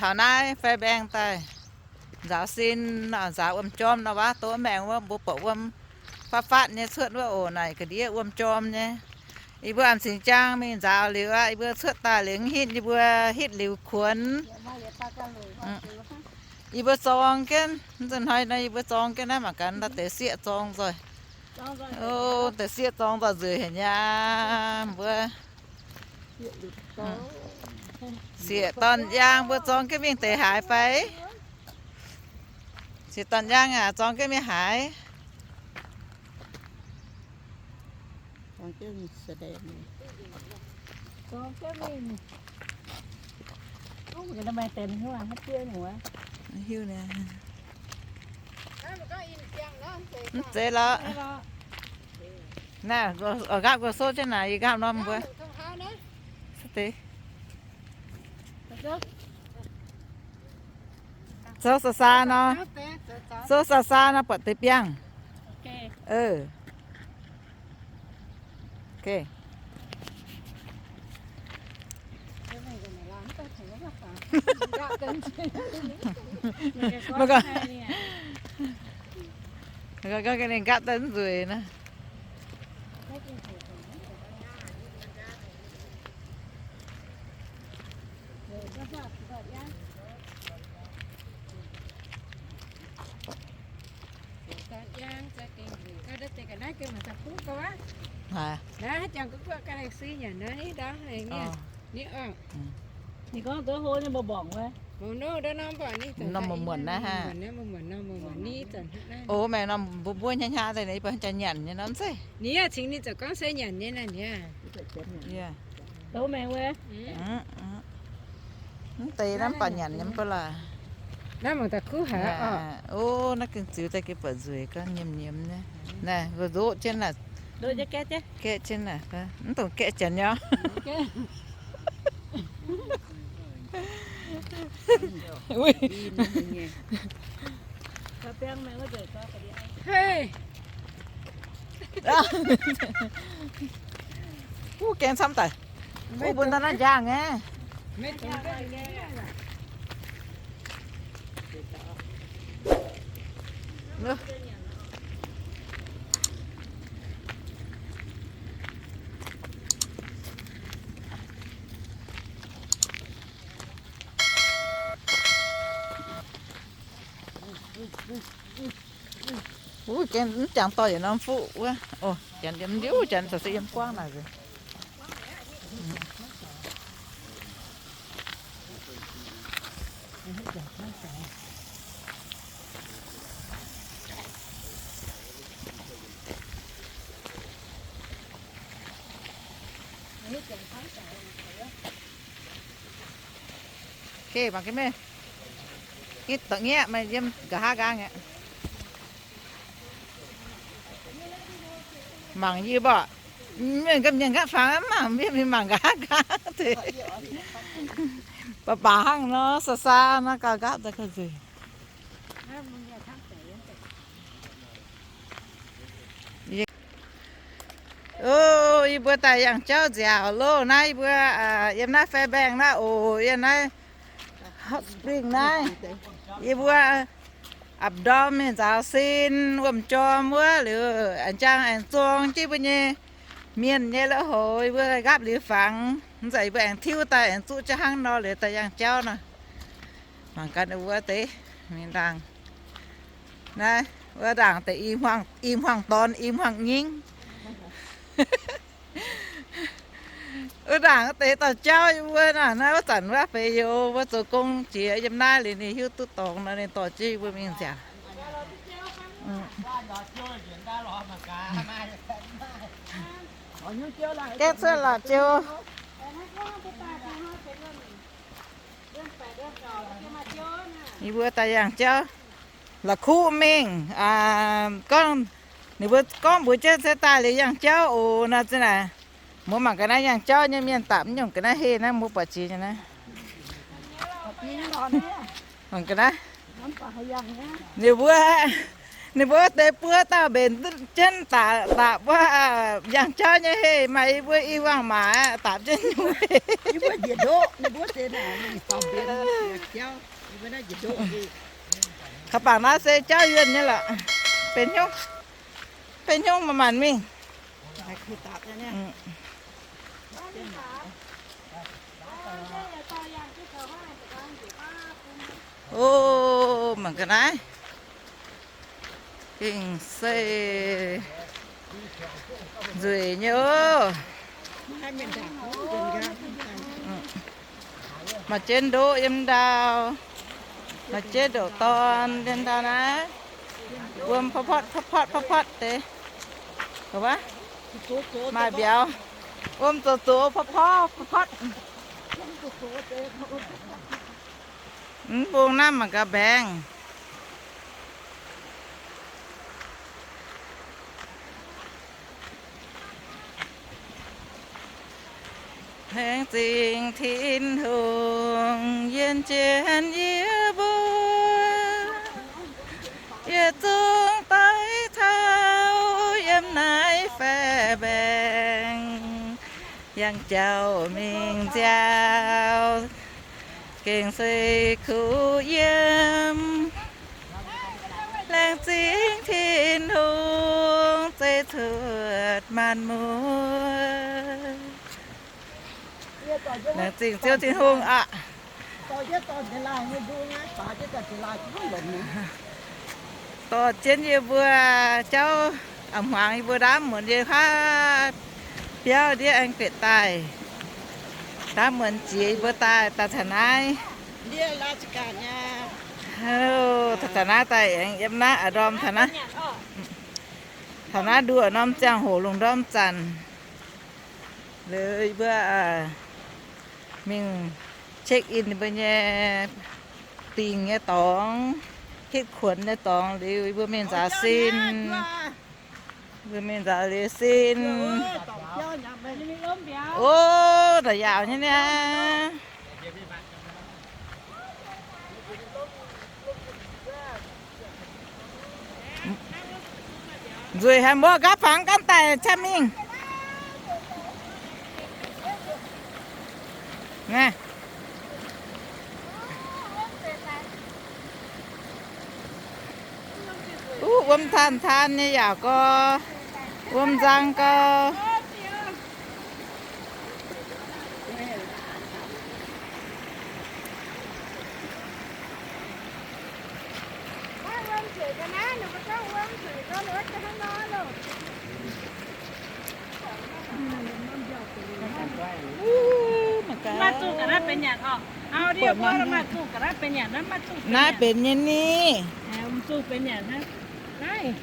Taux naaiv fai mbaengx daaih nzaaux sin, nzaaux wuom jorm nor waac, doqv maengx wuov mbuo buatc wuom fatv fatv nyei cuotv wuov oc. Naaic ga'ndiev wuom jorm nyei. Yie mbuo an cingx jaang mingh nzaaux liuz aqv. Yie mbuo cuotv daaih liuz mv hitv, yie mbuo hitv liuz kuonx. Yie mbuo zorng jienv, mv zinh hnoi nor yie mbuo zorng jienv naaiv mangc gaax, deix sieqv zorng nzoih. O, deix sieqv zorng nzoih nzueic haic nyei mbuo. Sieqv dorn-yaang mbuo zorng jienv mingh deix haaix fai? Sieqv dorn-yaang aac, zorng jienv mingh haaix? Hiuv naaiv. Mv zeiz lorqc. Naaiv, nqapv gu'nyuoz souv jienv naaic, yie nqapv norm mbuo. Deix. Souv saa saa nor, souv saa saa nor buatc deix biangh. Ninh nqapv daaih mv nzueic nor. Ninh gorngv dov hlo nyei mbuo mborngc wuov. Norm muonc muonc naaiv ha. O, maengx norm mbuo mbuov hnyav hnyav daaih, ninh baac jaax nyanc nyei norm zeiv. Ninh yaac cingx ninh ziouc gorngv se nyanc nyei naaiv niaa. Mv deix naaiv mv baac nyanc nyei mv baac laaix. O, naaiv gengh ziux daaih gengh buatc nzueic, gorngv nyiemz nyiemz nyei. Naaiv ndoqv jienv naaic. Gaeqv jienv naaic, mv dungx gaeqv janx nyei. Wuov gaeng camv daic. Wuov mbuo ndau naaiv njang nyei. Wuov gaeng mv jangx dorh yietc norm fuqv wuov. O, janx yiem ndiuv, janx caux se yiem guangv naaic nzengc. Geh mangc gaax meih, ih da'nyiec meih yiem nqa'haav nqaang aqv. Mangc yie mbuo, mienh ganh mienh nqaapv fangx mv mangc mienh, mingh mangc nqa'haav nqaang deix. Baac baac hnangv nor, saa saa nor gauh nqaapv daaih gauh nzueic. O, yie mbuo daaih yangh jauv nziaauc loh. Naaiv yie mbuo yiem naaiv Fairbanks naaiv oc, yiem naaiv Hot Spring naaiv. Yie mbuo apc ndorm mingh nzaaux sin, wuom jorm wuov liuz, aengx jaang aengx zuang jienv mbuo nyei mienh nyei la'houx, yie mbuo nqaapv liuz fangx. Mv zeiz yie mbuo aengx tiuv daaih aengx zuqv jienv hnangv nor liuz daaih yangh jauv nor. Mangc gaax wuov deix mingh ndaangc. Naaiv wuov ndaangc deix i hmuangx dorn, i hmuangx nyingv. Wuov ndaangc deix dorh jauv yie mbuo naaiv. Naaiv wuov zanc wuov feix youz mbuo zoux gong jiex yiem naaiv liuz ninh hiuv duqv dorngx nor, ninh dorh jienv yie mbuo mingh nziaauc. Gaeqv cuotv laaix jiu. Yie mbuo daaih yangh jauv, la'kuqv mingh, gorngv, ninh mbuo gorngv mbuox jienv se daaih liuz yangh jauv oc nor, zinh naaic. Mbuo mangc ga'naaiv yangh jauv nyei mienh dapc mv nyungc ga'naaiv heh naaiv, mbuo buatc jiex nyei naaiv. Mangc ga'naaiv, ninh mbuo, Ninh mbuo deix buo dauh mbenc jienv daaih, daaih mbuo yangh jauv nyei heh, maaih yie mbuo i wangh maaiz dapc jienv nyei. Kaux bangc naaiv se jauv yuonh nyei lorqc. Benx hnyouv, benx hnyouv maanc maanc mingh. O, mangc ga'naaiv. Gengh se nzueic nyei oc. Maaih jienv ndoqv yiem ndau, maaih jienv ndoqv dorn yiem ndau naaiv. Wuom potv potv potv potv potv deix. Maaih mbiauz. Wuom zoux zoux potv potv potv potv. Mv bung naaiv mangc gaax mbaengx. Laengz zingh Tin-Hungh yienc jienv yie mbuo, yietc zungv doix taux yiem naaiv faev mbaengx, yangh jauv mingh nziaaux, gengh se kuv yiem. Laengz zingh Tin-Hungh zeiz cuotv maanc muotc. Laengz zingh Ziouv Tin-Hungh aqv. Dorh jienv yie mbuo jauv a'hmuangx yie mbuo ndaamv muonz yie haav biauv ndiev aengx bieqc daaih. Ndaamv muonz jiex yie mbuo daaih, daaih taux naaiv. Taux naaiv daaih aengx yiem naaiv a'ndorm taux naaiv. Taux naaiv nduoh norm ziangh hoc lungh ndorm zanc. Liuz yie mbuo mingh check in yie mbuo nyei dingc nyei dorngx, hitv kuonx nyei dorngx liuz yie mbuo mingh nzaaux sin. Mbuo mingh nzaaux liuz sin. O, nda'yaauc nyei niaa. Nzueic haic, mbuo gapv fangx gapv daaih caa mingh. Uv, wuom taan taan nyei yaauc gau, wuom nzang gau. Maiv zungh ga'naaiv benx nyanc oc. Auv, ndiev mbuo maiv zungh ga'naaiv benx nyanc, naaiv maiv zungh benx nyanc. Naaiv benx nyei ni. Zungh benx nyanc hnangv. Naaiv,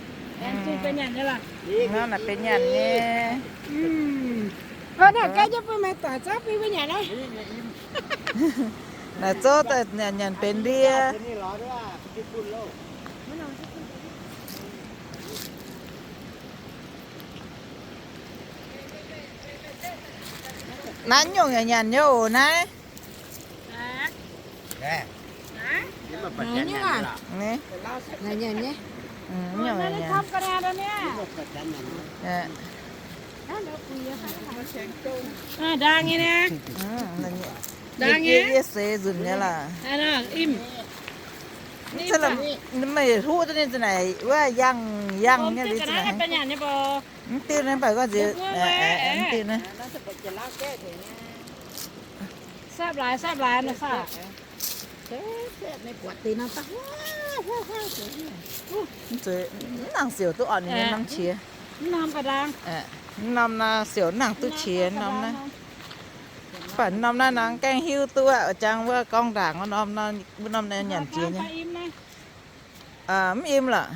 zungh benx nyanc nyei lorqc. Naaiv benx nyanc nyei. Naaiv zouv daaih nyanc nyanc benx ndie. Naaiv nyungc yaac nyanc nyei oc naaiv. Ndaang nyei, yie seix nzunc nyei lorqc. Meih huv duqv ninh za'naaic wuov yangh yangh nyei liuz za'naaic. Mv diuh naaiv mv baac gorngv nziex, mv diuh naaiv. Mv zuqc, mv nangc siouc duqv orn ninh nyei norm qiex. Mv norm naaiv siouc mv nangc duqv qiex norm naaiv. Mv baac norm naaiv nor gaengh hiuv duqv aqv, jangx wuov gorngv ndaangc wuov norm, wuov norm naaiv nyanc jiex nyei. Mv im lorqc.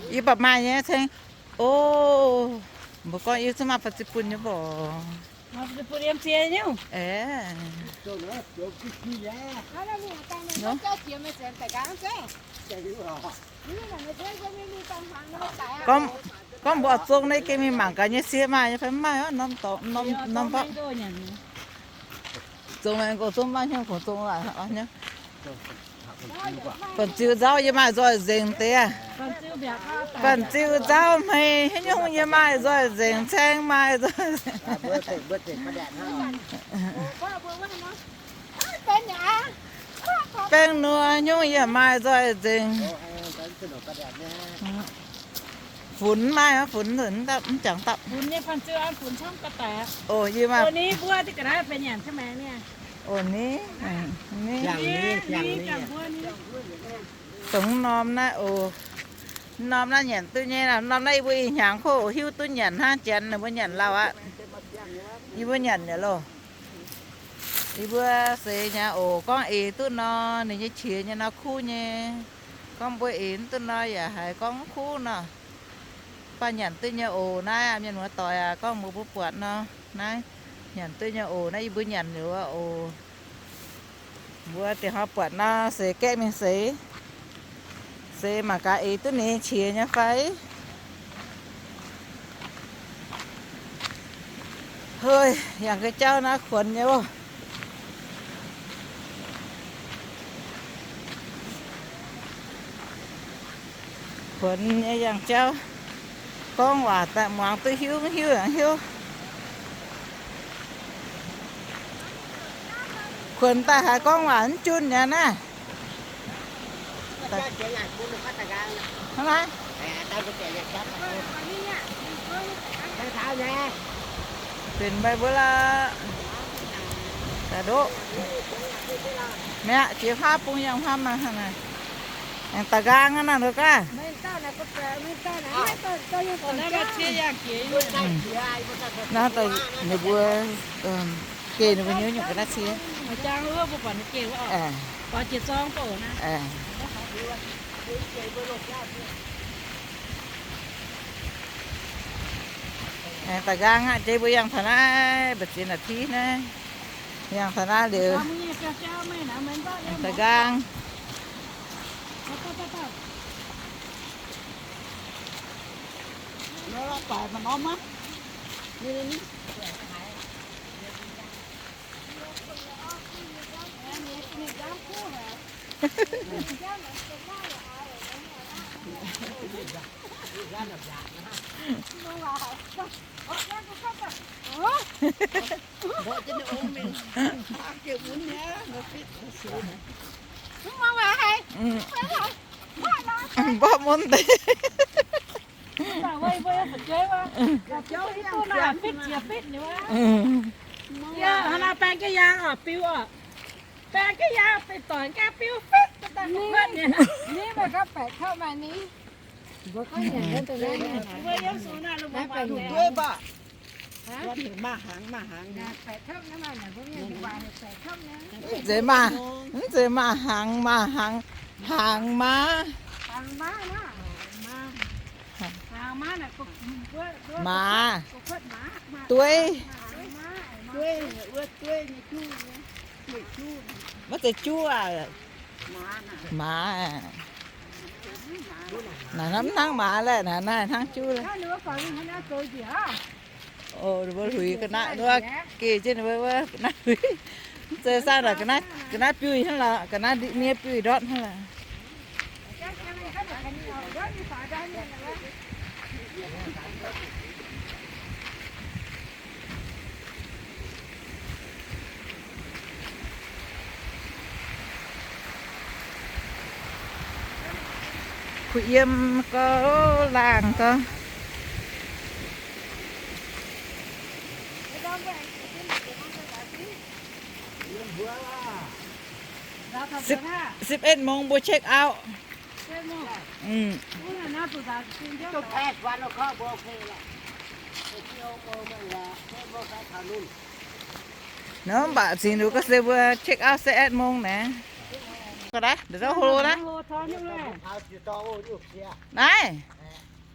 Yie baac maaih nyei ceng. O, mbuo gorngv yie zungv maaih ba'zi bun nyei mborqc. Aeqv, gorngv, gorngv mbuo oix zong naaiv gengh mingh mangc gaax nyei sie maaih nyei fai mv maaih, norm dorngx, norm, norm baqv. Zong naaiv nqox zungv maiv hnyouv kungx zong laaix nyei. Banh ziu nzauv yie maaih nzoih nzengc deix aqv. Banh ziu nzauv hmei haaix nyungc yie maaih nzoih nzengc, caeng maaih nzoih nzengc. Baeng nor nyungc yie maaih nzoih nzengc. Funx maaih, funx mv jangx dapv. Oc, yie maaih. Oc, ni, ni, dongh norm naaiv oc. Norm naaiv nyanc duqv nyei, norm naaiv yie mbuo ih hnyangx koqv hiuv duqv nyanc hnangv, janx ninh mbuo nyanc lauh aqv. Yie mbuo nyanc yaac loh. Yie mbuo seix nyei oc, gorngv eix duqv nor, ninh nyei qiex nyei nor kuv nyei. Gorngv mbuo eix mv duqv nor yaac haiz gorngv mv kuv nor. Mv baac nyanc duqv nyei oc. Naaiv mienh muoz-doic aac, gorngv mbuo mbuo buatc nor, naaiv nyanc duqv nyei oc. Naaiv yie mbuo nyanc liuz oc. Mbuo deix hnoi buatc nor, seix gaeqv mingh seix, seix mangc gaax eix duqv ninh qiex nyei fai. Hoi, yangh ga'jauv naaiv kuonx nyei oc. Kuonx nyei yangh jauv, gorngv waac daaih muangx duqv hiuv mv hiuv yaac hiuv. Kuonx daaih haiz gorngv waac mv junh nyei naaiv. Hnangv naaiv. Benx mbaih mbuo lorqc. Daaih ndoqv. Mi'aqv, jiex huaav bung yangh huaav maaih hnangv naaic. Aengx da'nqaang aqv naaic, ndoqv gaav. Naaiv daaih ninh mbuo geh ninh mbuo nyei nyungc ga'naaiv cie. Aengx da'nqaang aqv, jiex mbuo yangh taux naaiv, mba'ziex naaic tiuv naaiv, yangh taux naaiv liuz, da'nqaang. Mborqv mun deix. Baeng jienv yaang oc, biu oc. Baeng jienv yaang, doic nqaang biu fitv. Mv zeiz maah, mv zeiz maah hnaangx, maah hnaangx, hnaangx maah. Maaz, dueiv, maiv zeiz juv aac. Maaz, naaic hnangv maaz laeh, naaic hnangv juv laeh. O, ninh mbuo huix ga'naaiv wuov, geh jienv ninh mbuo wuov ga'naaiv huix. Mv zeiz saah, ga'naaiv biuv hnangv lorqc, ga'naaiv nie biuv ndortv hnangv lorqc. Kuh yiem gau, laangh gau. Sipv, sipv et mong mbuo check out. Nor mv baac zingh nduqc ga'sie mbuo check out se et mong naaiv. Ga'naaiv, nda'zorv hlo naaiv. Naaiv.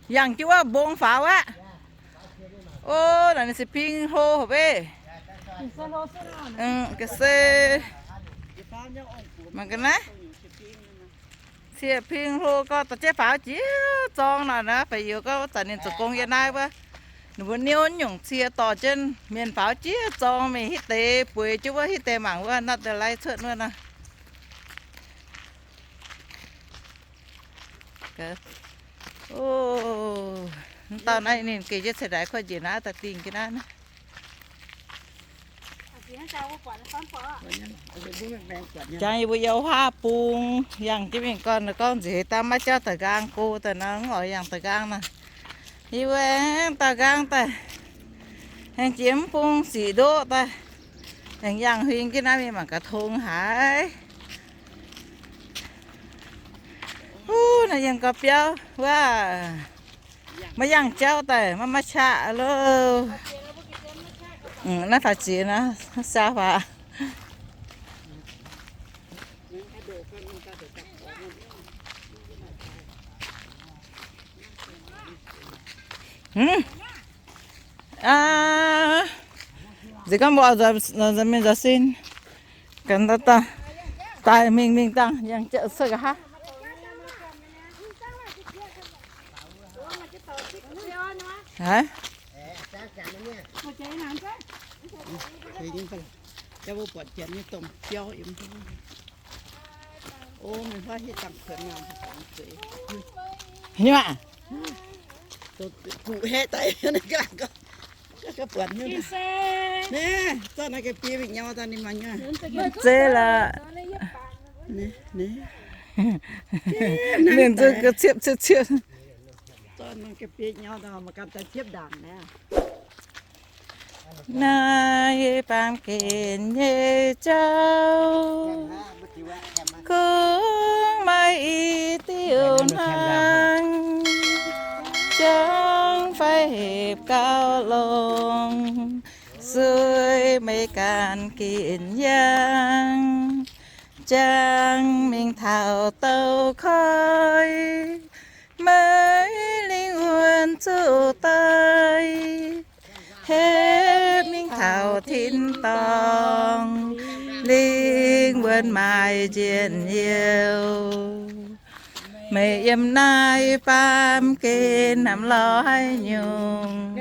Yangh jienv wuov mbong faaux aqv. O, naaiv ninh se ping hlo hopv ei. Ga'sie, mangc ga'naaiv. Cie ping hlo gorx dorh jienv faaux jiex zorng nor naaiv, fai youz gorngv wuov zanc ninh zoux gong yiem naaiv wuov, ninh mbuo niouv nyungc cie dorh jienv mienh faaux jiex zorng mingh hitv deix bueix jienv wuov, hitv deix mangc wuov, naaiv deix lai cuotv wuov nor. O, mv dauh naaiv ninh geh jienv ceix ndaix kuv njiec naaiv daaih dingh jienv naaiv. Jangx yie mbuo yiem huaav bung, yangh jienv mingh gorn, gorngv nziex daaih maiv jauv daaih nqaang go daaih nor, mv oix yangh daaih nqaang nor. Yie mbuo aengx daaih nqaang daaih, aengx jiex mv bung sic ndoqv daaih, aengx yangh huing jienv naaiv mingh mangc gaax tong haaix. Huv, naaiv yiem gau biauv wuov. Maiv yangh jauv daaih maiv maaih qaqv loh. Naaiv faaux jiex naaiv, saa faaux. Nziex gorngv mbuo mingh nzauh sin, daaih mingh mingh dangh yangh jauv cuotv nqa'haav. Nyei maah. Maiv zeiz lorqc. Ninh zungv ga'ciepv ciepv ciepv. Naaiv baamh gen nyei jauv, kungx maaih i diuh hnangv, jangx fai hepc gauh longx, sueih meih ganh gitv yangh, jangx mingh taux douz-koiv, meih lingh wuonh zuqc daic. Hepc mingh taux tin-dorngh, lingh wuonh maaih njien-youh. Meih yiem naaiv baamh gen hnamv lorz haaix nyungc?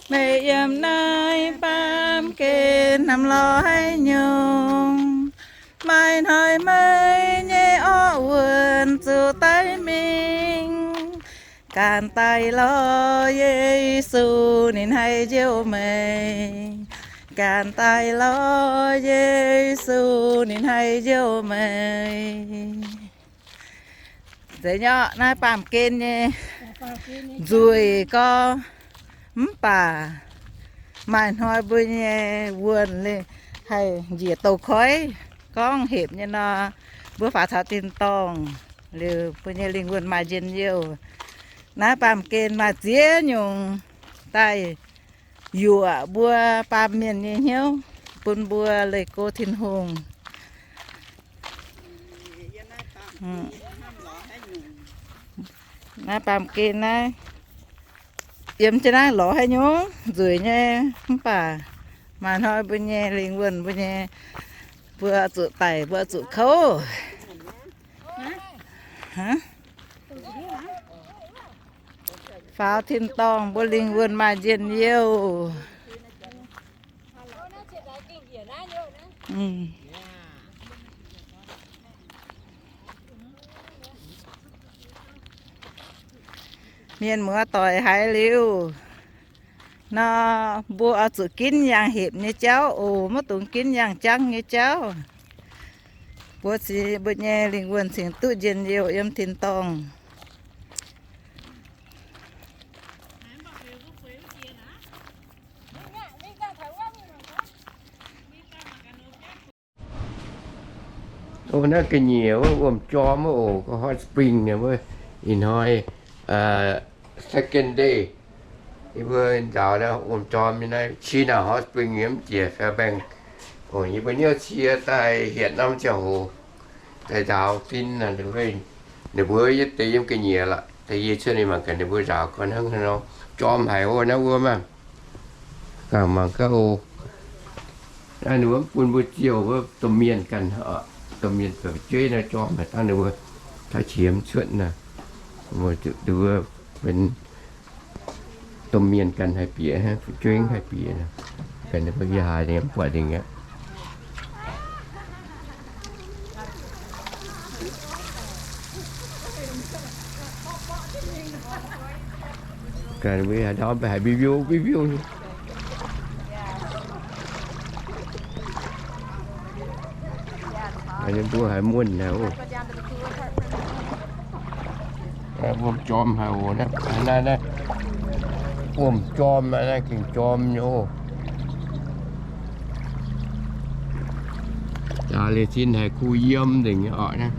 Meih yiem naaiv baamh gen hnamv lorz haaix nyungc? Maaih hnoi meih nyei orqv wuonh zuqc daiv mingh. Ganh daaih lorz Yesu, ninh haih njoux meih. Ganh daaih lorz Yesu, ninh haih njoux meih. Zeiz nyei, naaiv baamh gen nyei nzueic gorx, mv baac maaih hnoi mbuo nyei wuonh haih njiec douz-koiv. Gorngv hepc nyei nor, mbuo faaux taux tin-dorngh liuz, mbuo nyei lingh wuonh maaih njien-youh. Naaiv baamh gen maaih ziex nyungc daaih yuoqc mbuo baamh mienh nyei hnyouv, bun mbuo leih go Tin-Hungh. Naaiv baamh gen naaiv, yiem jienv naaiv lorz haaix nyungc nzueic nyei, mv baac maaih hnoi mbuo nyei lingh wuonh mbuo nyei, mbuo zuqc daic, mbuo zuqc kouv. Faaux tin-dorngh mbuo lingh wuonh maaih njien-youh. Mienh muoz doic haiz liuz nor, mbuo oix zuqc ginv yangh hepc nyei jauv oc, maiv dungx ginv yangh jangv nyei jauv. Mbuo cingx, mbuo nyei lingh wuonh cingx duqv njien-youh yiem tin-dorngh. Naaiv ga'nyiec wuov wuom-jorm wuov oc, hot spring wuov, ih hnoi second day. Yie mbuo nzaaux wuom-jorm nyei naaiv China hot spring yiem jiex Fairbanks. Yie mbuo niouv cie daaih hietc norm ziangh hoc daaih nzaaux fin, ninh mbuo yietv deix yiem ga'nyiec lorqc. Da'nyeic cuotv ninh mangc gaax ninh mbuo nzaaux gorn hnangv nor, jorm haic oc naaiv wuov maah. Gangh mangc gaax oc. Naaiv ninh mbuo mv bun mbuo ziouh wuov domh mienh ganh, domh mienh fu'jueiv naaiv jorm haic dangh ninh mbuo taux qiex mv cuotv naaiv. Ninh mbuo benx domh mienh ganh haih bieqc, fu'jueiv haih bieqc. Ganh ninh mbuo yie haiz ninh mv buatc ninh aqv. Ganh mbuo haaix ndau mv baac haiz mbiu mbiu, mbiu mbiu. Ninh mbuo haiz muonh haic oc. Wuom jorm haic oc. Naaiv, naaiv, wuom jorm naaiv, naaiv gengh jorm nyei oc. Jaax liuz sin haiz kuh yiem nzengc nyei orqc naaiv.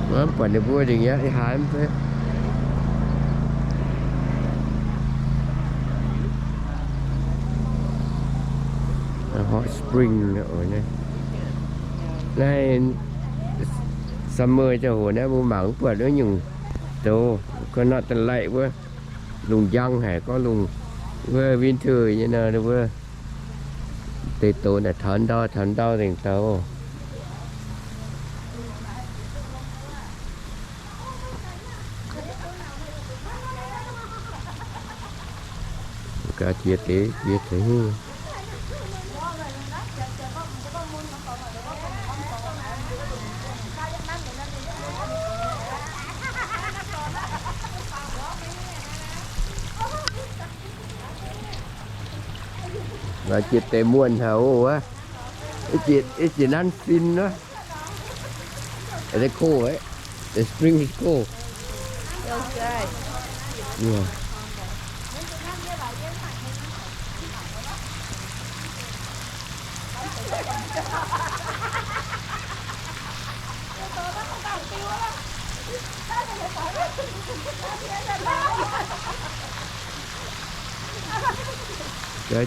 Mv buatc ninh mbuo nzengc aqv, ih haaix mv zeiz. Hot spring naaiv, naaiv summer ziangh hoc naaiv mbuo mangc mv buatc wuov nyungc douz, coconut da'laih wuov, lungh njang haic gorngv lungh, wuov winter nyei nor wuov deix douz naaic taux ndau taux ndau nzengc douz. Gaax jiex deix jiex tengx. Gaax jiex deix muonh haic oc wuov. Ih jiex nanv sin wuov. Is it cold, right? The spring is cold. Feels good. Yeah.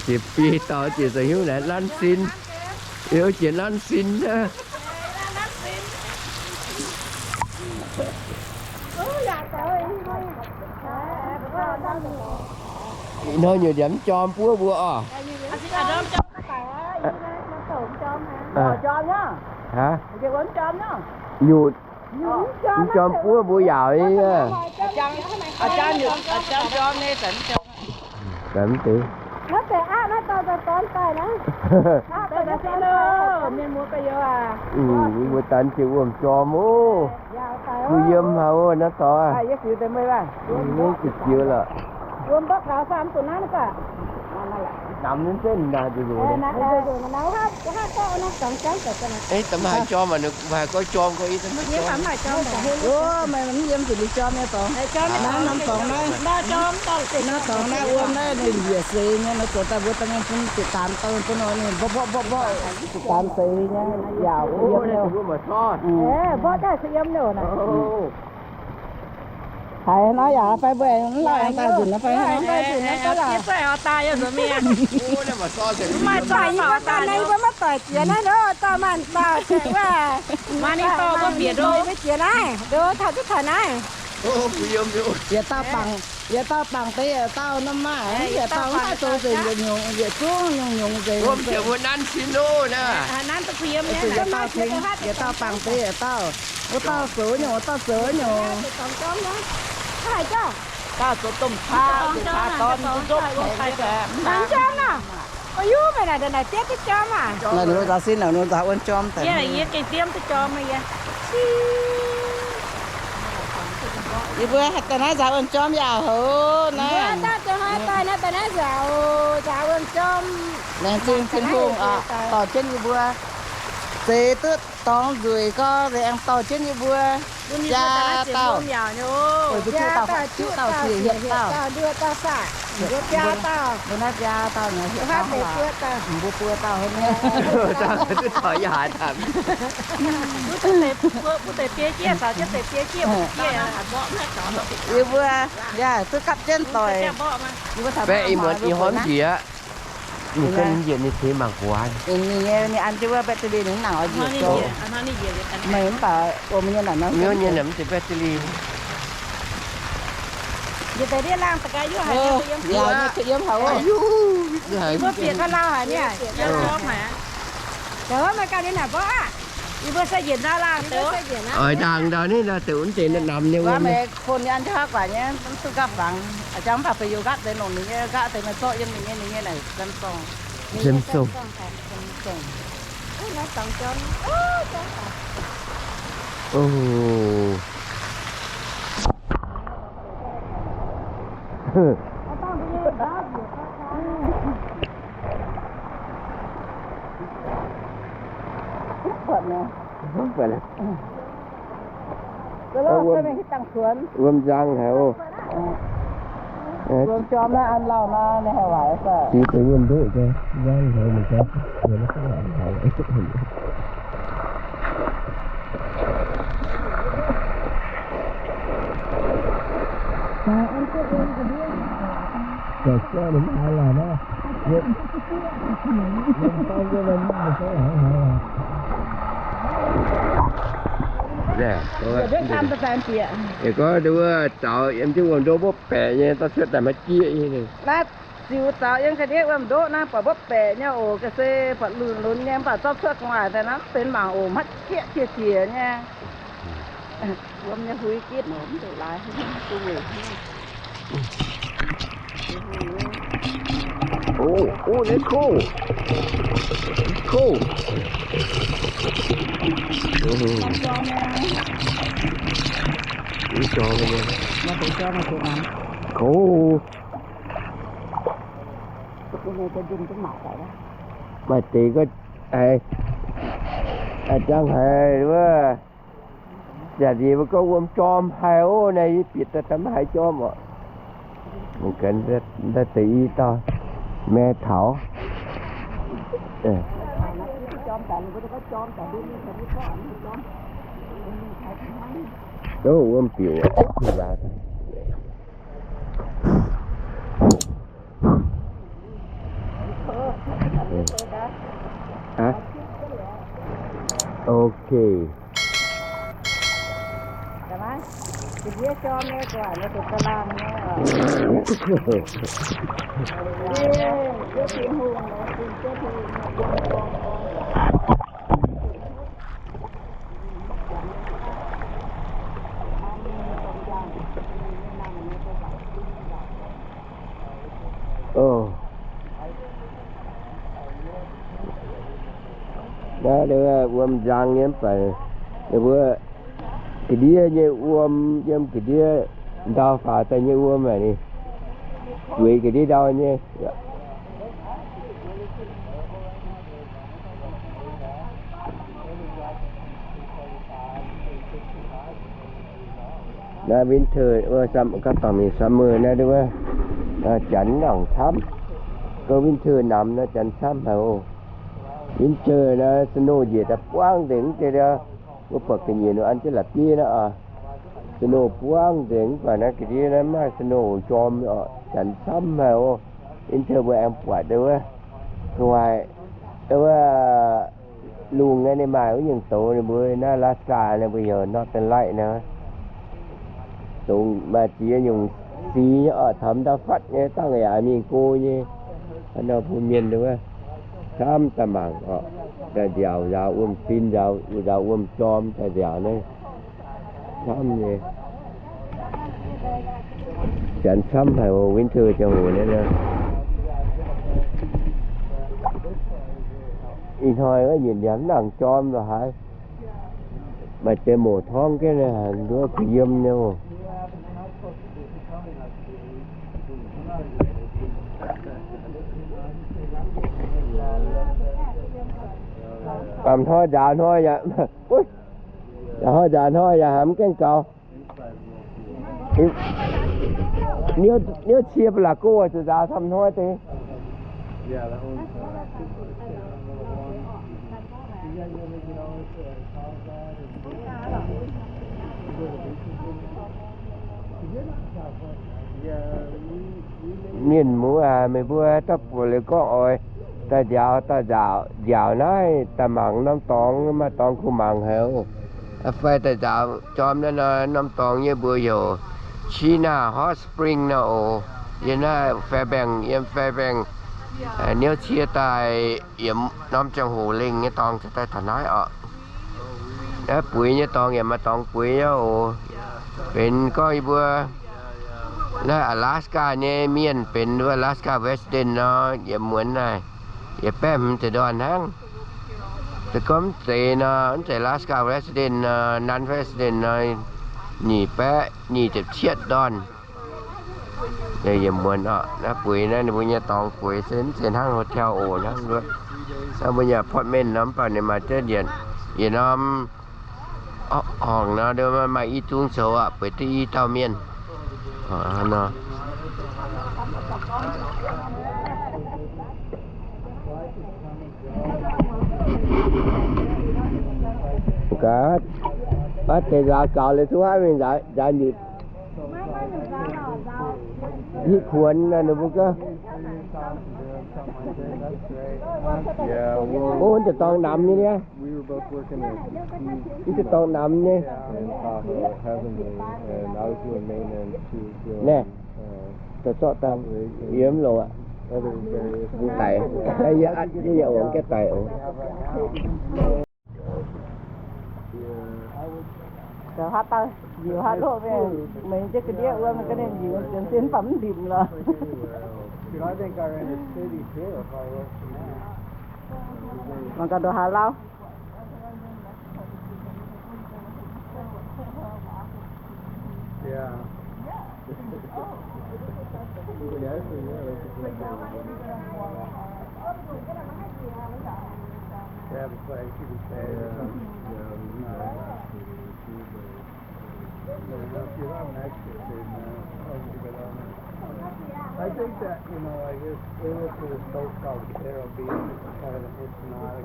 Jiex biei dauh jiex za'hiuv naaic nanv sin. Liuz jiex nanv sin. Ih hnoi nyutc ndiangx mv jorm buov mbuo oc. Aa, nyutc mv jorm buov mbuo yaauc nyei. Mv deix. Mbuo daan jiex wuom jorm oc. Kuh yiem haic oc naaiv dorngx. Ziux lorqc. Dam ninh zengv naaic nzunc loz. Ei, da'maiv haaix jorm aqv, ninh mbuo haiz gorngv jorm gorngv i, da'maiv jorm. Meih mv yiem zuqc ninh jorm nyei dorngx. Naaiv norm dorngx naaiv, naaiv dorngx naaiv wuom naaiv ninh njiec seix nyei, nor zoux daaih mbuo dangh bun ziqc daanx daaih bun ninh mborqv mborqv mborqv mborqv, ziqc daanx seix nyei, yaac yiem. Haiz nor yaac fai mbuo mv lorh daaih nzunc nor fai. Maaih dorh mbuo maiv doic jiex naaiv nor, dorh maaih dorh wuov. Maaih ninh dorh mbuo bieqc ndo, mbuo jiex naaiv ndo, taux duqv taux naaiv. Yietc dauh bangc, yietc dauh bangc deix yietc dauh norm maaih, yietc dauh mv haih zoux nzengc, yietc nyungc, yietc zungv nyungc nyungc nzengc. Wuom ziouc mbuo nanv sin loh naaiv. Nanv duqv kuh yiem nyei. Yietc dauh tengx, yietc dauh bangc deix yietc dauh. Wuov dauh zoux nyungc, wuov dauh zoux nyungc. Dauh zoux domh caa, domh caa dorn, mbuo nzopv tengx nyei. Mv jorm nor. Ov, yie meih naaic daaih naaic diev duqv jorm aac. Naaic ninh mbuo nzaaux sin naaic, ninh mbuo nzaaux wuom jorm daaih. Yie, yie gengh diev duqv jorm meih yie. Yie mbuo daaih naaiv nzaaux wuom jorm yaac hoc naaiv. Mbuo daaih daaih naaiv nzaaux, nzaaux wuom jorm. Laengz zingh Tin-Hungh aac, dorh jienv yie mbuo zeix duqv dorngx nzueic gorx, laengz dorh jienv yie mbuo biaa dauh. Weic mbuo juqv dauh, juqv dauh ziec hietc dauh. Mbuo naaiv biaa dauh nyei hietc dauh, mbuo buo dauh nyei. Duqv caux yie haaix daaih. Yie mbuo yaac duqv gapv jienv doic. Baeqv ih muonz ih hnoi mv njiec aqv. Ninh yietc ninh teix mangc guaax. Ninh nyei, ninh an jienv wuov battery ninh nangc oix njiec zoux. Meih mv baac ong nyei naaic nor, nyei naaic mv zeiz battery. Yie deix ndiev laangh da'gaaix yie haiz yiem haic. Yie mbuo bieqc ga'lauh haic niaa. Yie mbuo meih ganh nyei naaic mborqv aqv. Yie mbuo se yietc ndau laangh deix. Oix ndaangc ndau ninh ndau deix wuov deix namx nyei wuov. Meih kôn nyei an jienv haav guaax nyei, mv duqv gapv fangx. A'jangv mv baac feix youz nqaatv deix longc ninh nyei, nqaatv deix meih zorqv yiem ninh nyei, ninh nyei naaic Samsung. Samsung. Wuom nzang haic oc. Wuom jorm naaiv an lauh naaiv, ninh haih waaic fai? Deix wuom ndoqv nzang haic mv zeiz. Yie gorngv wuov zaux yiem jienv wuom ndoqv mbopv baeqc nyei, dorh cuotv daaih maiv jieqv nyei. Naaiv ziux zaux yiem ga'ndiev wuom ndoqv naaiv buatc mbopv baeqc nyei oc, ga'sie buatc lunx lunx nyei, mv baac zorqv cuotv gu'nguaaic daaih naaiv benx mangc oc, maiv jieqv qiex qiex nyei. Wuom nyei huix gitv oc, mv duqv laaix. Oh, oh, that's cool. Cool. Cool. Maaih deix gorngv, a'jang haiz wuov, yaac diex mbuo gorngv wuom jorm haic oc. Naaiv yie bieqc daaih maiv haiz jorm oc. Mv gaax, deix i dauh mae taux. Wuom biuc. Ok. Naaiv wuom nzang nyei mv baac ninh mbuo ga'ndiev nyei wuom, yiem ga'ndiev ndau faaux daaih nyei wuom aqv, ninh zueiz ga'ndiev ndau nyei. Naaiv winter, gorngv dangh mingh summer naaiv wuov, janx nangc camv. Gorngv winter namx naaiv janx camv haic oc. Winter naaiv snow njiec daaih buangv nzengc deix, mbuo buatc ga'nyiec ninh an jienv la'bieiv naaiv oc. Snow buangv nzengc mv baac naaiv ga'ndiev naaiv maaih snow jorm oc, janx camv haic oc. Winter mbuo aengx buatc deix wuov, gu'nguaaic wuov, lungh naaiv ninh maaih wuov nyungc douz, ninh mbuo naaiv Alaska ninh mbuo heuc Northern Light naaiv. Dongh maaih ziex nyungc sic nyei oc, taux ndau fatv nyei, dangh yaac mingh go nyei. Hnangv nor bun mienh wuov camv daaih mangc oc, daaih nziaauc nzaaux wuom-sin, nzaaux, nzaaux wuom-jorm daaih nziaauc naaiv. Camv nyei. Janx camv haic oc, winter ziangh hoc naaiv. Ih hnoi wuov nyietc liemh nangc jorm lorqc haaix. Maaih deix moc torngv jienv naaiv, nduov kuh yiem nyei oc. Baamh hnoi nzaaux hnoi yaac, nzaaux hnoi nzaaux hnoi yaac hnamv gaengh gaux. Niouv cie ba'laqc go zuqc nzaaux camv hnoi deix. Mienh muoz aac, meih mbuo dauh buoz liuz gorngv oix Daaih nziaaux, daaih nziaaux, nziaaux naaiv daaih mangc norm dorngx, maaih dorngx kuh mangc haic oc. Fai daaih nziaaux jorm naaiv nor, norm dorngx nyei mbuox heuc Chena Hot Spring nor oc. Yiem naaiv Fairbanks, yiem Fairbanks, niouv cie daaih yietc norm ziangh hoc lengh nyei dorngx daaih taux naaiv oc. Naaiv buix nyei dorngx yaac maaih dorngx buix nyei oc. Benx gorngv yie mbuo naaiv Alaska nyei mienh, benx Alaska resident nor, yietc muonz naaic yietc baeqv hmz ziepc ndorn hnangv. Se gorngv mv zeiz nor, mv zeiz Alaska resident nor, non-resident nor, nyic baeqv nyic ziepc cietv ndorn. Yietc muonz oc, naaiv buix naaiv ninh mbuo nyei dorngx buix se mv zeiz hnangv hotel oc, hnangv wuov. Naaiv mbuo nyei apartment nor, mv baac ninh maaih ziex yietc, yietc norm horngc nor, maaih i zung zoux aqv, bueix duqv i dauh mienh nor. Gaax, deix nzaaux gaux liuz duqv haiv mingh nzaaux nzipc. Hitv kuonx ninh mbuo gaax. Ov, deix dorngx namx nyei niaa. Deix dorngx namx nyei. Naaiv, zorqv dangh yie mv longc aqv. Mbuo daic, yie, yie yaac ongx gaeqv daic oc. Zoux haaix dauh njiec haaix loqv mingh, meix jienv ga'ndiev wuom, ga'ndiev njiec wuom, ziouc sin baac mv ndimc lorqc. Mangc gaax ndoqc haaix lauh.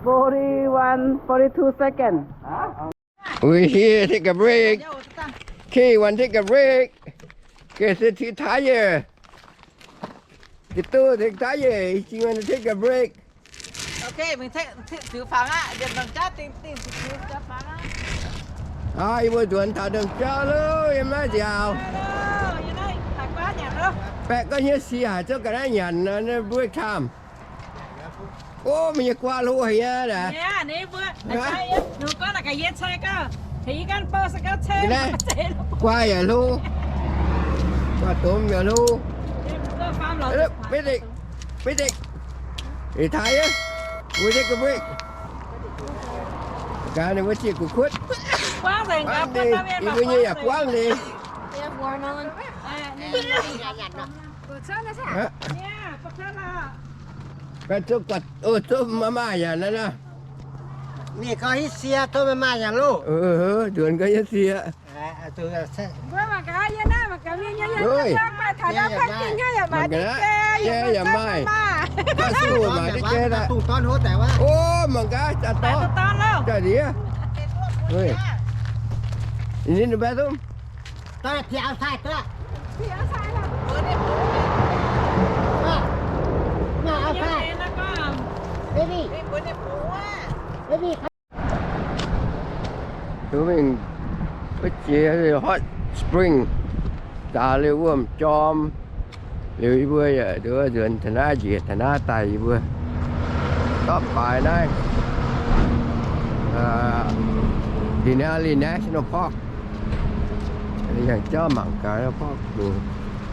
Forty-one, forty-two second. We here take a break. Okay, want take a break. Okay, sit, sit tired. Sit, sit tired. If you want to take a break. Okay, mingh tengx ziux fangx aqv. Yiem norm jauv dingh dingh ziux fangx aqv. Aa, yie mbuo nzuonx taux norm jauv loh, yiem naaiv nziaaux. Baeqc gorngv hnyouv sie haic, zouv ga'naaiv nyanc nor, break time. Ov, meih nyei guaav hlo haic nyei naaic. Guaav yaac hlo. Guaav domh yaac hlo. Bedek, bedek. Ih, taaih yie, mbuo zieqv gu'beiv. Gaax ninh mbuo zieqv gu'kuotv. Yie mbuo nyei yaac guangv nzengc. Baeqc zouv guatc, zouv maaih maaih yaac naaiv nor. Ninh gorngv hitv sie zouv maaih maaih yaac loh. Nzuonx gorngv hitv sie. Mbuo mangc gaax, yie naaiv mangc gaax, mienh nyei yie mangc gaax, yie yaac maaih, yie yaac maaih, maaih duqv jai daaih. Ov, mangc gaax, jaax dorv, jaax ndiev. Ninh baeqc zouv. Mingh wuov jiex hot spring, zaaux liuz wuom jorm, liuz yie mbuo yaac nzuonx taux naaiv njiec taux naaiv daaih yie mbuo zorqv baaix naaiv Denali National Park. Yangh jauv mangc gaax, park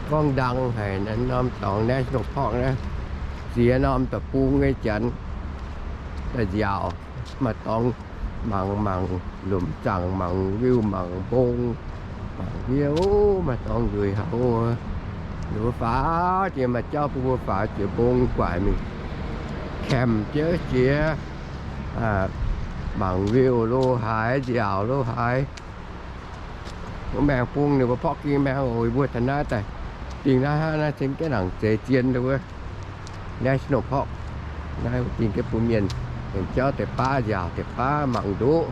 gorngv ndang haic, norm dorngx National Park naaiv, ziex norm deic-bung nyei janx daaih nziaauc, maaih dorngx mangc, mangc lomc zaangc, mangc viu, mangc mbong, mangc ndiev, maaih dorngx nzueic haic oc. Ninh mbuo faaux jiex maaih jauv bun mbuo faaux jiex mbong guaaic mingh camp jienv jiex, mangc viu lo haaix, nziaauc lo haaix. Maengx bung ninh mbuo porv ging maengx oc. Yie mbuo taux naaiv daaih dingh naaiv hnangv naaiv cingx gaengh nangc zeix zien wuov National Park. Naaiv dingh gaengh bun mienh aengx jauv deix baav nziaauc deix baav mangc ndoqv,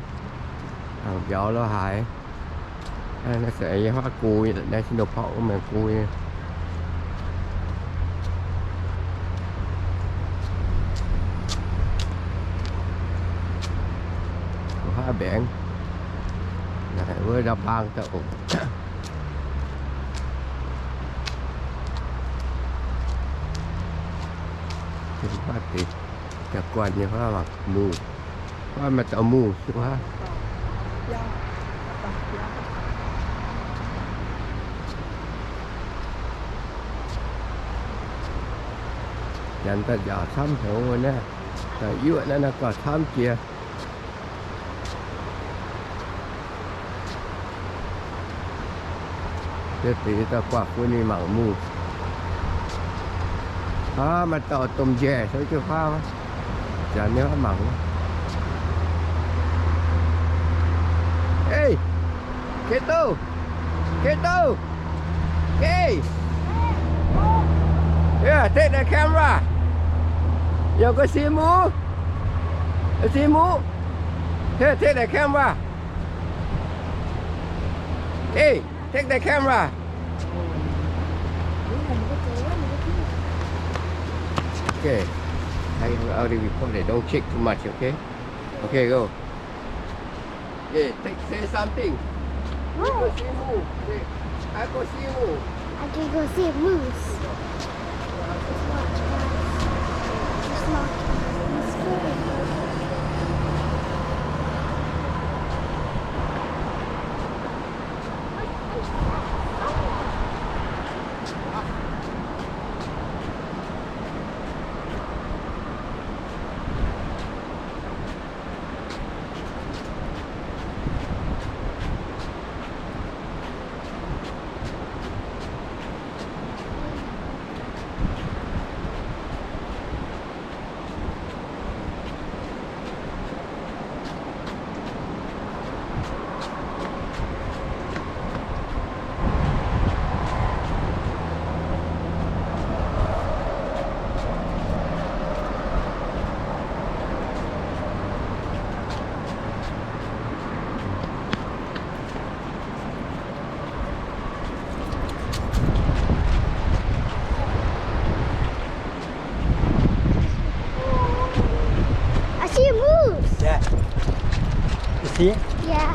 mangc mbiauz lo haaix. Naaiv se yie huaav go nyei National Park, maengx go nyei. baengx. Wuov ndau-mbaang daaih oc. Da'guanh nyei huaav mangc muh, huaav maaih dauh muh huaav. Janx daaih njaaux camv hnyouv naaiv, daaih yuoqv naaiv, naaiv gauh camv jiex. Deix daaih guangc bun ninh mangc muh. Aav, maaih dauh domh njaih souv jienv huaav, janx nyei huaav mangc. Ei, Kato, Kato, ei, yeah, take the camera. You go see muh? See muh? Here, take the camera. Hey, take the camera. Okay. I already recorded. Don't shake too much, okay? Okay, go. Okay, take, say something. Go see muh. Say, I go see muh. I can go see moose. Just watch, guys. Just watch. It's scary. I see a moose. Yeah. You see it? Yeah.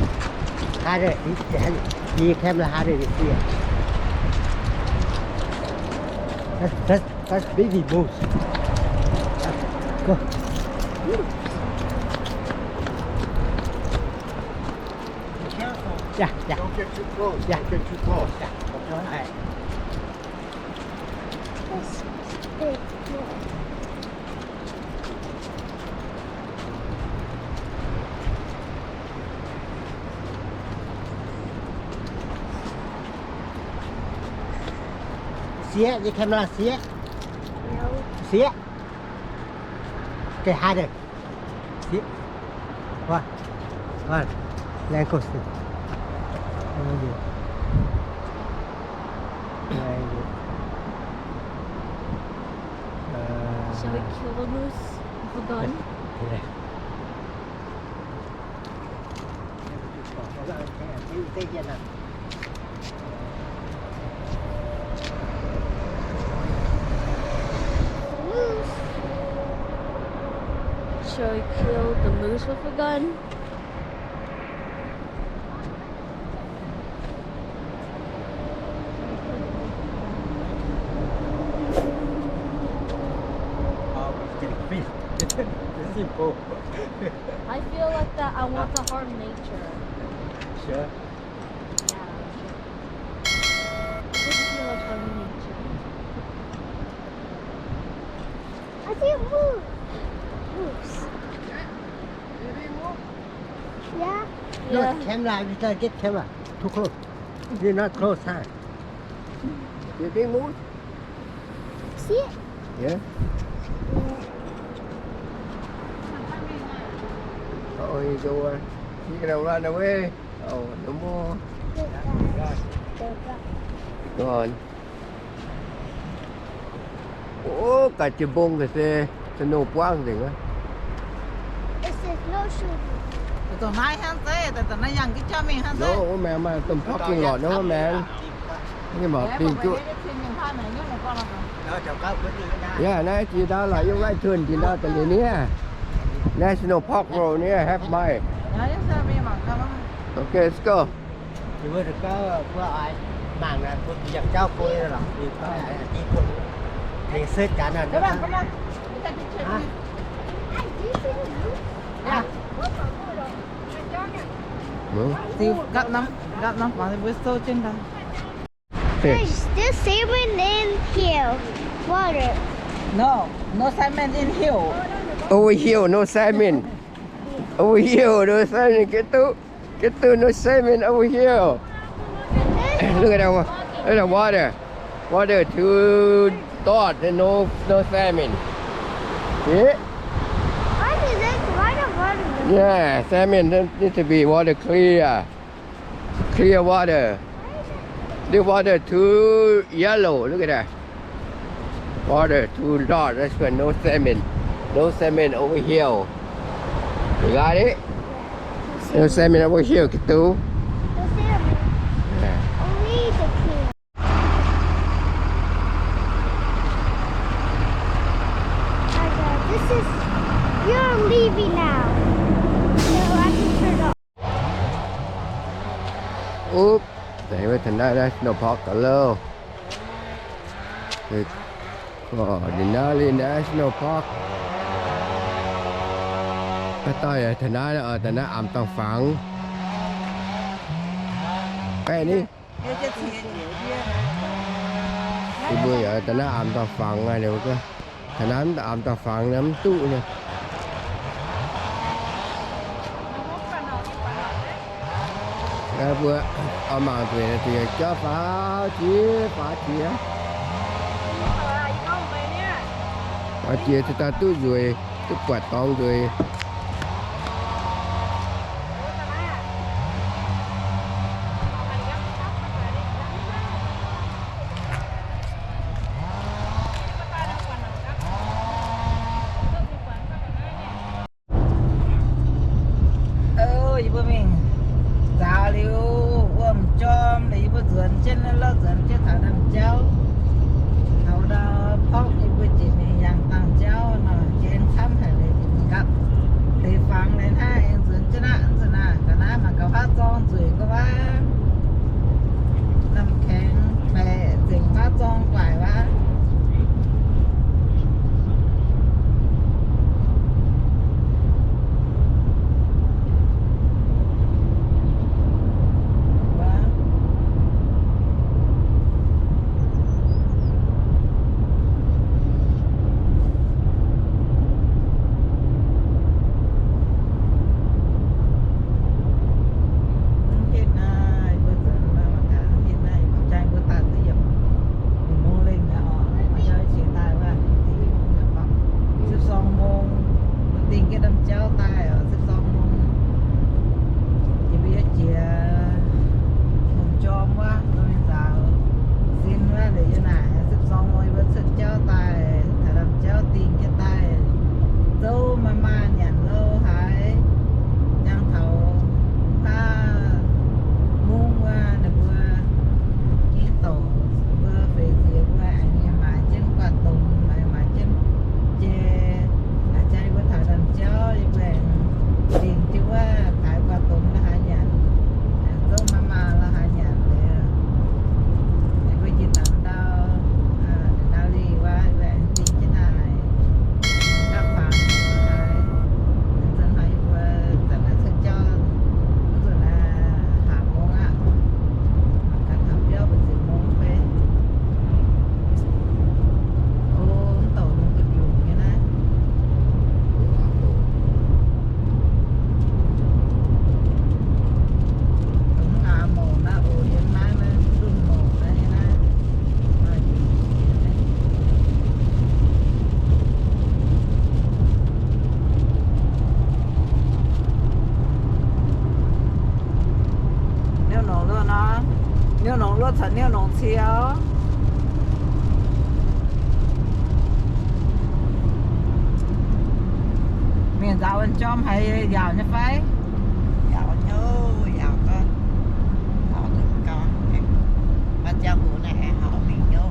Harder. You, you, you camera harder to see it. That's, that's, that's baby moose. Go. Be careful. Yeah, yeah. Don't get too close. Yeah. Don't get too close. Yeah. All right. This is big. See it? Your camera see it? No. See it? Okay, harder. See? What? What? Laeng gauh sic. Shall we kill the moose with a gun? Yeah. Shall we kill the moose with a gun? Oh, it's gonna be simple. I feel like that I want to harm nature. Sure. Yeah, sure. I just feel like harming nature. I see a moose. Moose. Yeah. No, yeah. Camera, we gotta get camera. Too close. You're not close, huh? You see moose? See it? Yeah. Oh, he's over. He's gonna run away. Oh, no more. Gone. Ov, ga'jiex mbong ga'naaiv se snow buangv nzengc aqv. It says no shooting. Dongh naaiv hnangv zeiv, dongh naaiv yangh ga'jiex mingh hnangv zeiv. Wuov maengx maaih domh parking lot nor wuov maengx. Ninh mbuo dingh juqv. Yaac naaiv jiex ndau laaix yiem right turn jiex ndau da'nyeic nie. National Park Road nie have maaih. Okay, let's go. Well, fish. There's still salmon in here. Water. No, no salmon in here. Over here, no salmon. Over here, no salmon. Get to, get to, no salmon over here. Look at that wa-, look at the water. Water too dark and no, no salmon. See? What is this? Why the water? Yeah, salmon need to be water clear. Clear water. This water too yellow. Look at that. Water too dark. That's why no salmon. No salmon over here. You got it? No salmon over here, Kitu. No salmon. Yeah. Only the king. Okay, this is, you're leaving now. So I can turn off. Up, taux naaiv National Park ga'louh. Denali National Park. Daaih taux naaiv, daaih naaiv Amv Dorngh Fangx. Baeqv ni. Yie mbuo yaac daaih naaiv Amv Dorngh Fangx aqv. Taux naaiv Amv Dorngh Fangx mv duqv nyei. Mbuo oix mangc nzueic, jauv faaux jiex, faaux jiex. Faaux jiex cingx daaih duqv nzueic, duqv buatc dorngx nzueic. Yie mbuo mingh nzaaux liuz wuom jorm liuz, yie mbuo nzuonx jienv, lorz nzuonx jienv taux ndaamv-jauv. Taux ndau porv yie mbuo jiex mingh yangh dangh jauv nor, jiex aengx camv haic liuz, nqapv deix fangx liuz hnangv, aengx nzuonx jienv aqv. Nzunc naaiv ga'naaiv mangc gaax haav zorng nzueic ga'waac, namh kaengx baeqc zengc haav zorng guaic waac. Siepv sorng mong, mbuo dingh jienv ndaamv-jauv daaih oc, siepv sorng mong. Yie mbuo yaac jiex wuom jorm wuov, mingh nzaaux sin wuov, liuz yiem naaic siepv sorng mong yie mbuo cuotv jauv daaih, taux ndaamv-jauv dingh jienv daaih, zouv maah maah nyanc louh haaix, jangx taux wuov mungv wuov, ninh mbuo nyei douc, mbuo feix ziex mbuo aengx maaiz jienv guaax domh, maaiz, maaiz jienv jai, jai mbuo taux ndaamv-jauv, yie mbuo aengx dingh jienv wuov taaix guaax domh la'haaix nyanc, zouv maah maah la'haaix nyanc liuz, mbuo jiex dangx ndau, aa, Denali wuov, yie mbuo aengx dingh jienv naaic, aa, fangx haaix, zanc haaix yie mbuo zanc naaiv cuotv jauv, mv nzunc naaiv hlaax mong aqv. Mangc gaax taux biauv mbu'ziex mong fai. O, mv douc nungx duqv mbiungc nyei naaiv. Dongh mv aax mouc naaiv oc, yiem naaiv naaiv dunh mouc naaiv nyei naaiv. Niouv nongc luoqc nor, niouv nongc luoqc caux niouv nongc cie oc. Mienh nzaaux wuom jorm haiz yaauc nyei fai? Yaauc nyei, yaauc gau. Yaauc gau. Baac ziangh hoc naaic aengx hauv mingh nyei.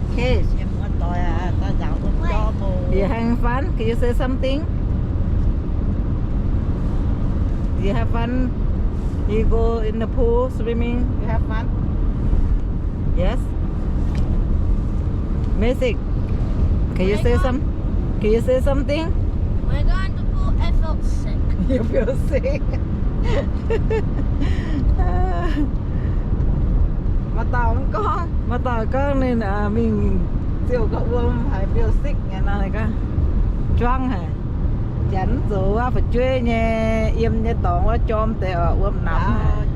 Okay. Yie mbuo doic aqv, gauh nzaaux wuom jorm oc. You having fun? Can you say something? You have fun? You go in the pool swimming, you have fun? Yes? Macy, can you say some? Can you say something? When I got in the pool, I felt sick. You feel sick? Maaih dauh gorngv, maaih dauh gorngv ninh mingh ziouc gorngv wuom haiz feel sick nyei nor, ninh gorngv juangv haic. Janx mv zoux wuov fu'jueiv nyei, yiem nyei dorngx wuov jorm deix oc, wuom namx haic.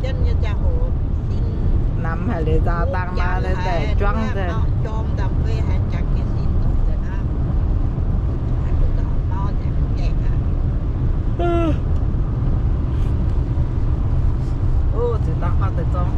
Namx haic liuz nzaaux dangh nor, deix juangv deix. Ziux dangh huav deix zorng.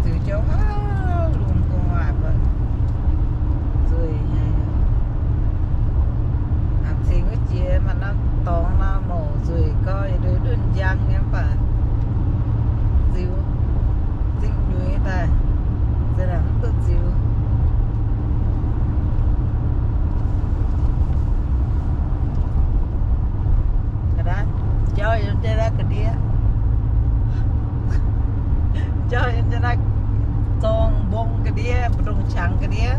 Ziux jienv haav lungh gu'nguaaic mbuo nzueic nyei. Aa, cingx wuov jiex maaih norm dorngx nor, mouc nzueic gau, yietc nduqc njang nyei, mv baac ziux zingh nyuiz daaih, za'gengh mv duqv ziux. Jauv yiem jienv naaiv ga'ndiev, jauv yiem jienv naaiv zorng mbong ga'ndiev, mbu'ndongx qangx ga'ndiev.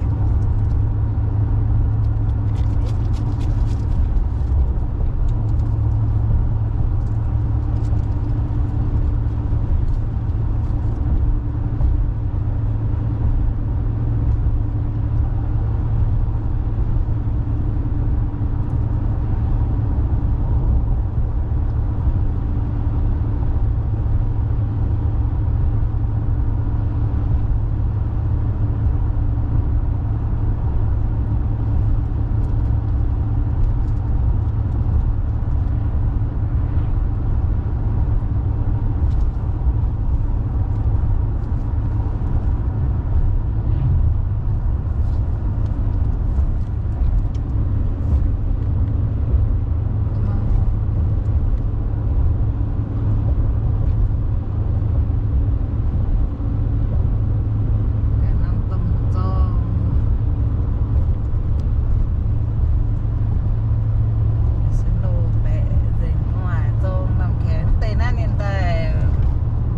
Snow baeqc nzengc gu'nguaaic, zorng norm kaengx deix naaiv ninh daaih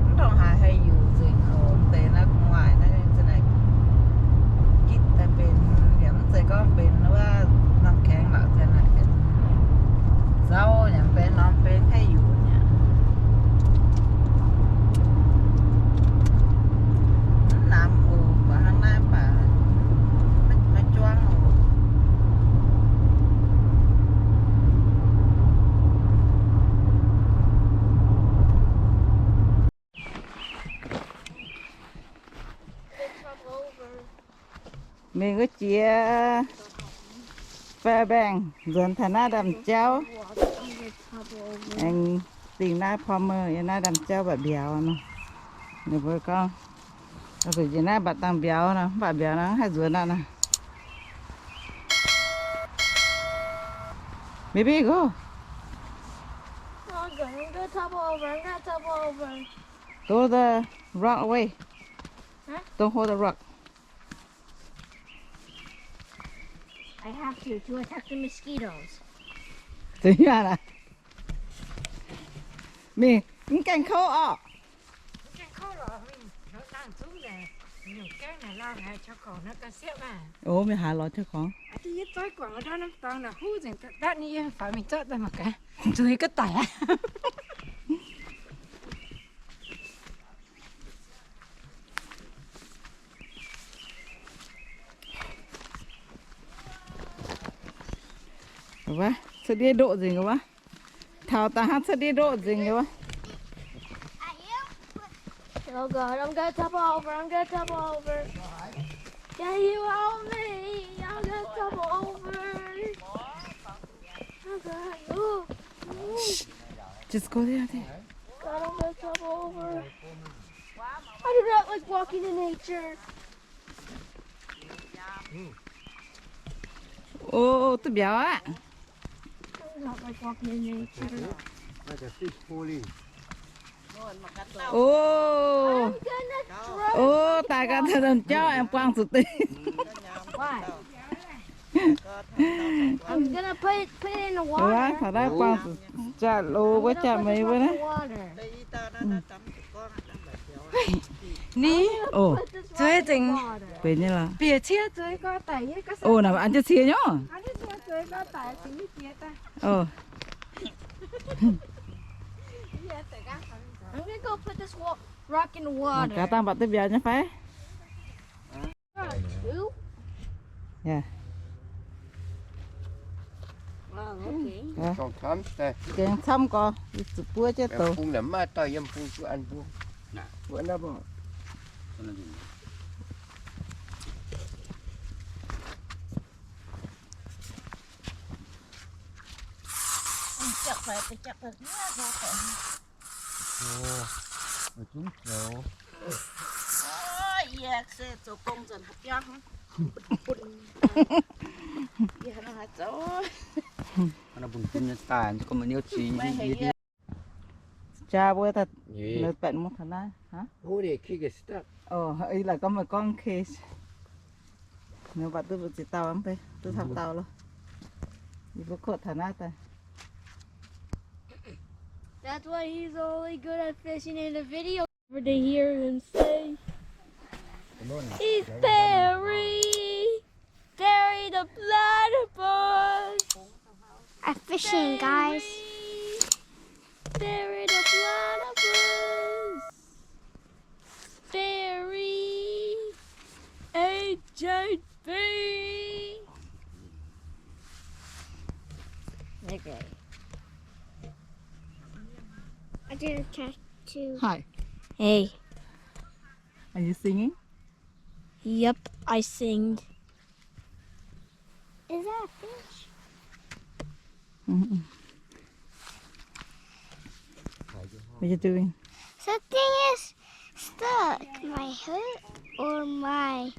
mv ndongc haaix haih yuqc nzengc oc. Deix naaiv gu'nguaaic naaiv ninh za'naaic gitv daaih benx, yaac mv zeiz gorngv benx wuov norm kaengx lorqc, za'naaic benx nzauv yaac benx norm benx haih yuqc mi'aqv. Mv namx oc, buatc hnangv naaiv mv baac maiv juangv oc. Mingh wuov jiex Fairbanks nzuonx taux naaiv ndaamv-jauv, aengx dingh naaiv Palmer, yiem naaiv ndaamv-jauv mba'biaux nor. Ninh mbuo gorngv, zuqc jiex naaiv mbatc dangh mbiauz nor, mv baac mbiauz nor mv haih nzuonx aqv nor. Baby, go. Go the rock away. Don't hold the rock. I have to, to attack the mosquitoes. Mingh, mv gaengh kouv orqc. Ov, mienh haaix lorz qiex gorngv. Zueiz ga'daic aqv. Wuov, cuotv ndiev ndoqv nzengc wuov. Taux daaih hnangv cuotv ndiev ndoqv nzengc wuov. Oh God, I'm gonna topple over. I'm gonna topple over. Can you help me? I'm gonna topple over. Oh God, ooh, ooh. Just go there, there. God, I'm gonna topple over. I do not like walking in nature. Ov, duqv mbiauz aqv. Ov, ov, daaih ganh taux norm jauv aengx buangh zuqc deix. Wuov, taux naaiv buangh zuqc jaax-loz wuov jaax-meix wuov naaiv. Ni, zueiz nzengc. Benx nyei lorqc. Ov, naaic an jienv cie nyei. Ov. Gaax dangh mbatc duqv mbiauz nyei fai? Gengh camv gorx, zuqc buov jienv douz. Jaa mbuo daaih, ninh baeqc mungh taux naaiv. Ih laaix gorngv meih gorngv case. Ninh mbatc duqv mbu'ziex dauh mv bei, duqv camv dauh loh. Yie mbuo kotv taux naaiv daaih. That's why he's only good at fishing in the video. Never to hear him say, he's Barry, Barry the platypus. I'm fishing, guys. Barry, Barry the platypus. Barry, A J B. Okay. I did a tattoo. Hi. Hey. Are you singing? Yep, I sing. Is that a fish? Mm-mm. What are you doing? Something is stuck. My hook or my...